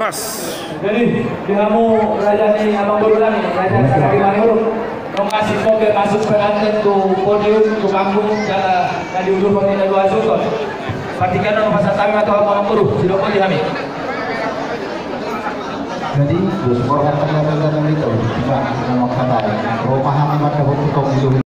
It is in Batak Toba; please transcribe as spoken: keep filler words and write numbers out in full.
Jadi, di hamu raja ni amangboru nami, raja ni amangboru. Nunga sintong pe masuk pengantin tu podium, tu panggung, jala na diuduhon i na dua suhut. Partingkian on pasahat hami ma tu hamu amangboru, sidok ma di hami. Jadi, dos borhat tangga tangga nang ito, tiba nama kadai. Roma hami mata botu kau